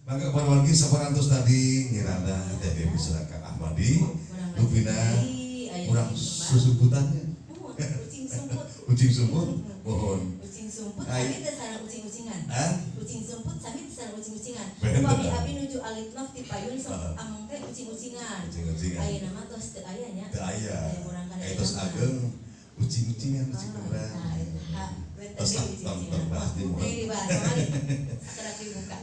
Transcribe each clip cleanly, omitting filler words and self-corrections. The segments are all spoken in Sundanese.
Mangga wargi saparantos tadi ngirana Teh Dewi sareng Kang Ahmadi Lupina kurang susumputannya. Ucing sumput. Ucing sumput, mohon. Ucing sumput sami teh sareng ucing-ucingan. Ucing sumput sami teh sareng ucing-ucingan. Upami abi nuju alit mah ti payun sok ameng teh ucing-ucingan. Ucing-ucingan. Ayeuna mah tos teu aya nya. Teu aya. Tos ageng ucing-ucingan ucing urang. Tos tong bahas di mulut.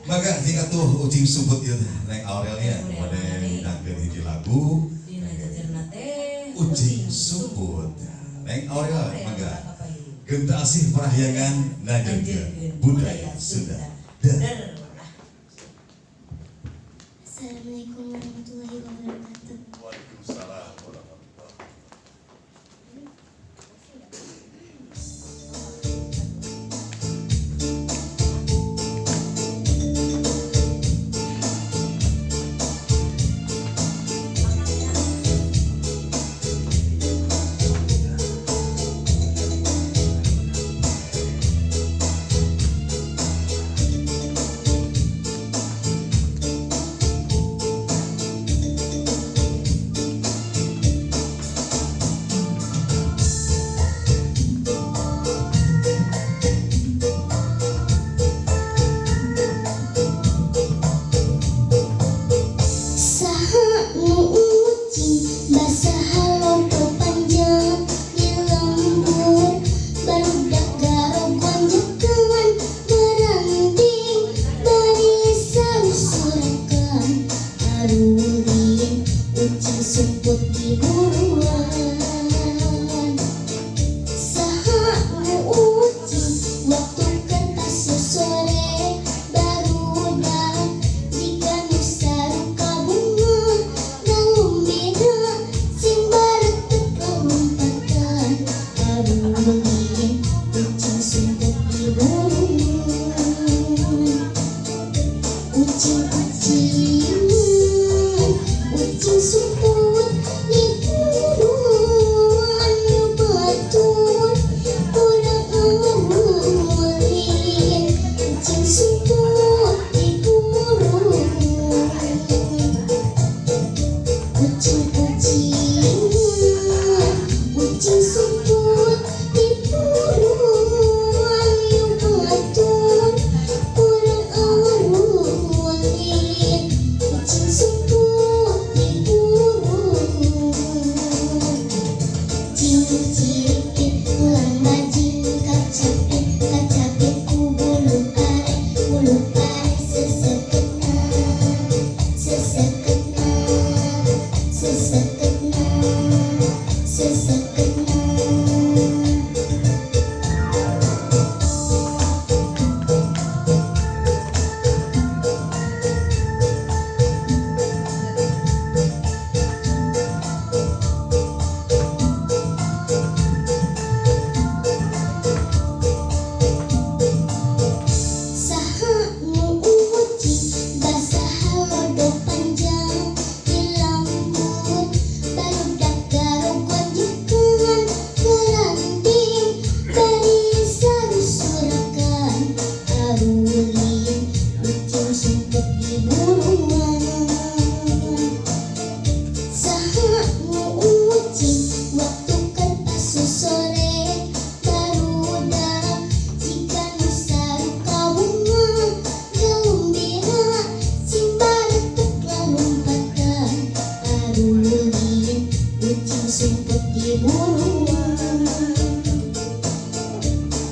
Maka jika tuh ucing sumput ieu Neng Aurelia bade midangkeun hiji lagu dina jejerna teh Ucing Sumput. Neng Aurelia mangga. Genta asih parahyangan najenkeun budaya Sunda. Assalamualaikum warahmatullahi wabarakatuh. Waalaikumsalam warahmatullahi wabarakatuh. Ucing sumput diburuan batur kurang ulin. Ucing sumput diburuan. Ucing-ucingan, ucing sumput diburuan batur kurang ulin. Ucing sumput diburuan. Cing-ciripit ulang bajing kacapit kacapit ku bulu are seseketna seseketna seseketna seseketna. Saha nu ucing basah halodo panjang di lembur barudak garogonjekeun geranting bari sarusurakan arulin ucing sumput diburuan. Saha nu ucing waktu kertas sore barudak jika nu saruka bunga galumbira sing baretek lalumpatan arulin ucing sumput diburuan.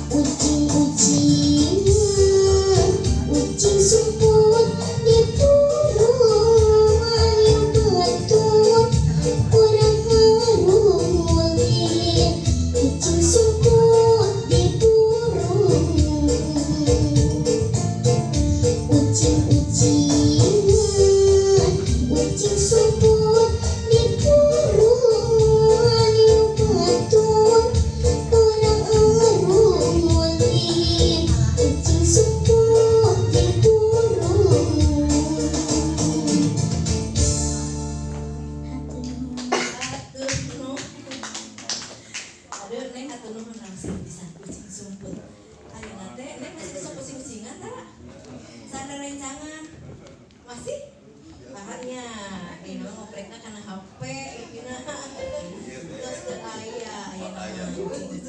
Ucing-ucingan, ucing sumput diburuan batur kurang arulin. Ucing sumput diburuan. Ucing-ucingan, ucing sumput diburuan batur kurang arulin. Ucing sumput diburuan. Hatur nuhun. Aduh, Neng hatur nuhun langsung pisan ucing sumput. Ayeuna teh Neng masih sok ucing-ucingan tara? Sarerencangan sih? Tahannya, ini mah ngoprekna kana HP, rupina. Terus teu aya, aya Aya. nama ucing-ucingan.